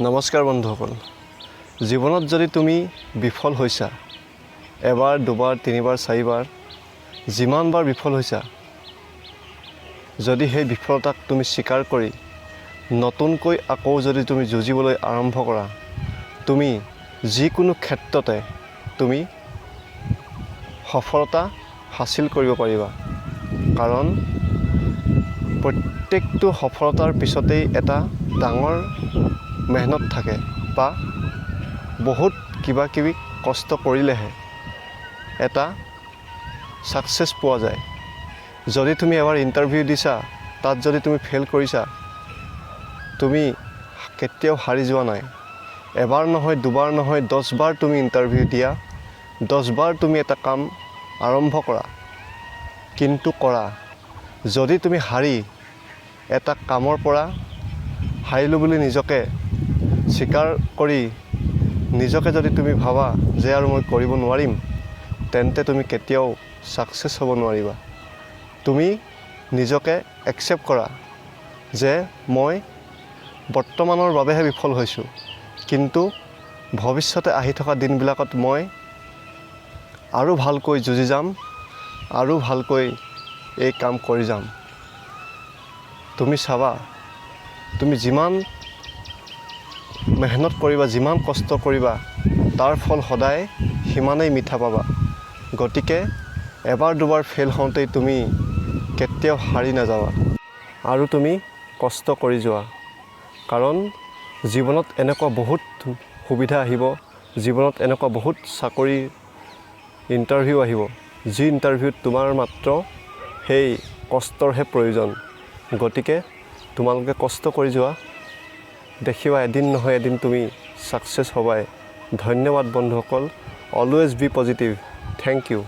নমস্কাৰ বন্ধুসকল। জীৱনত যদি তুমি বিফল হৈছা, এবাৰ, দুবাৰ, তিনিবাৰ, চাৰিবাৰ, যিমানবাৰ বিফল হৈছা, যদি সেই বিফলতাক তুমি স্বীকাৰ কৰি নতুনকৈ আকৌ যদি তুমি যুঁজিবলৈ আৰম্ভ কৰা, তুমি যিকোনো ক্ষেত্ৰতে তুমি সফলতা হাচিল কৰিব পাৰিবা। কাৰণ প্ৰত্যেকটো সফলতাৰ পিছতেই এটা ডাঙৰ মেহনত থাকে বা বহুত কিবা কিবি কষ্ট কৰিলেহে এটা ছাকচেছ পোৱা যায়। যদি তুমি এবাৰ ইণ্টাৰভিউ দিছা, তাত যদি তুমি ফেইল কৰিছা, তুমি কেতিয়াও হাৰি যোৱা নাই। এবাৰ নহয়, দুবাৰ নহয়, 10বাৰ তুমি ইণ্টাৰভিউ দিয়া, 10বাৰ তুমি এটা কাম আৰম্ভ কৰা, কিন্তু কৰা। যদি তুমি হাৰি এটা কামৰ পৰা হাৰিলোঁ বুলি নিজকে স্বীকাৰ কৰি নিজকে যদি তুমি ভাবা যে আৰু মই কৰিব নোৱাৰিম, তেন্তে তুমি কেতিয়াও ছাকচেছ হ'ব নোৱাৰিবা। তুমি নিজকে একচেপ্ট কৰা যে মই বৰ্তমানৰ বাবেহে বিফল হৈছোঁ, কিন্তু ভৱিষ্যতে আহি থকা দিনবিলাকত মই আৰু ভালকৈ যুঁজি যাম আৰু ভালকৈ এই কাম কৰি যাম। তুমি চাবা, তুমি যিমান মেহনত কৰিবা, যিমান কষ্ট কৰিবা, তাৰ ফল সদায় সিমানেই মিঠা পাবা। গতিকে এবাৰ দুবাৰ ফেইল হওঁতেই তুমি কেতিয়াও হাৰি নাযাবা আৰু তুমি কষ্ট কৰি যোৱা। কাৰণ জীৱনত এনেকুৱা বহুত সুবিধা আহিব, জীৱনত এনেকুৱা বহুত চাকৰিৰ ইণ্টাৰভিউ আহিব, যি ইণ্টাৰভিউত তোমাৰ মাত্ৰ সেই কষ্টৰহে প্ৰয়োজন। গতিকে তোমালোকে কষ্ট কৰি যোৱা, দেখিবা এদিন নহয় এদিন তুমি ছাকচেছ হ'বাই। ধন্যবাদ বন্ধুসকল। Always be positive. Thank you.